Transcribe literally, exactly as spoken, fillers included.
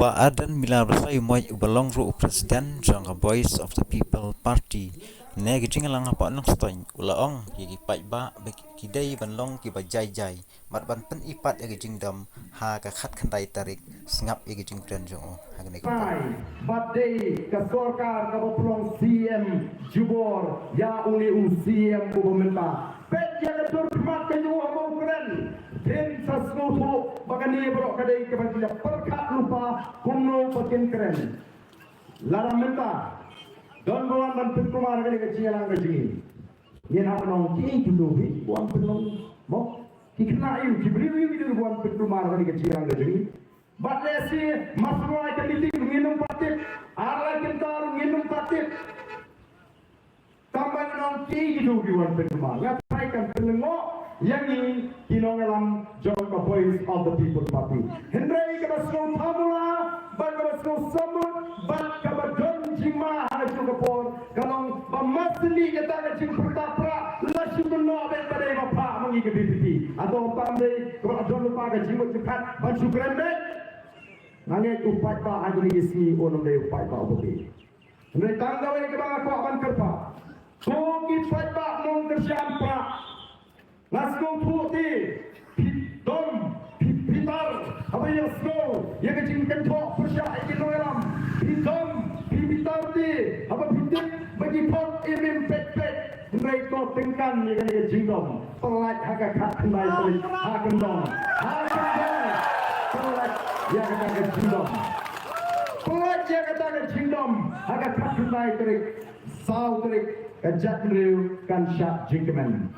Bah Ardent Miller Basaiawmoit uba long ruh u President jong ka Voice of the People Party, ne ka jingïalang ha Nongstoiñ, u la ong ïa ki paidbah ba ki dei ban long kiba jai jai bad ban pyni pat ïa ka jingdom ha ka khatkhyndai tarik. Sngap ïa ka jingkren jong u ha kane ka por. Bad dei ka sorkar kaba pynlong C M jubor ïa une u C M uba mynta. Peit ïa ka dur khmat ka jong u haba u kren. Phin sa sngewthuh ba kane baroh ka dei kaba ki la pyrkhat lypa kumno ba kin kren. Lada mynta don ba wan ban pynkulmar kane ka jingïalang ka jong ngi, ngin hap ban ong kiei kito hi ba wan pynlong, mo? Ki khynnah aïu, ki briew aïu kito ba wan pynkulmar kane ka jingïalang ka jong ngi? Bad lehse mar shuwa ka meeting ngin ym pat tip, ar lai kynta ruh ngin ym pat tip. Tang ban ong kiei kito ki wan pynkulmar. Nga tharai kan pynlyngngoh ïa ngi ki nongïalam jong ka Voice of the People Party. Hynrei kaba sngewthuh mula bad kaba sngewsih bad kaba don jingma ha kajuh ka por ka long ba mar sien kata ka jingpyrta prah la shu kynnoh bad ba dei ba phah ma ngi ka V P P. Hato tam dei kaba don lypa ka jingmut jingpyrkhat ban shu kren bad nga ngeit u paidbah ha kine ki sngi un ym dei u paidbah uba bieit. Hynrei tang kawei kaba nga kwah ban kyrpad, ko ki paidbah nongkyrshan prah, nga sngewthuh te phi dom, phi, phi tar haba ïa sngew ïa ka jingkynthoh pyrshah ïa ki nongïalam. Phi dom, phi, phi tar te haba phi tip ba ki thok im im peit peit. Hynrei to tyngkan ïa kane ka jingdom. Pyllait ha ka khatkhyndai tarik ha kyndong. Ha kyndong. Pyllait ïa kata ka jingdom. Pyllait ïa kata ka jingdom ha ka khatkhyndai tarik, saw tarik, ka jaitbynriew kan shah jingkmen.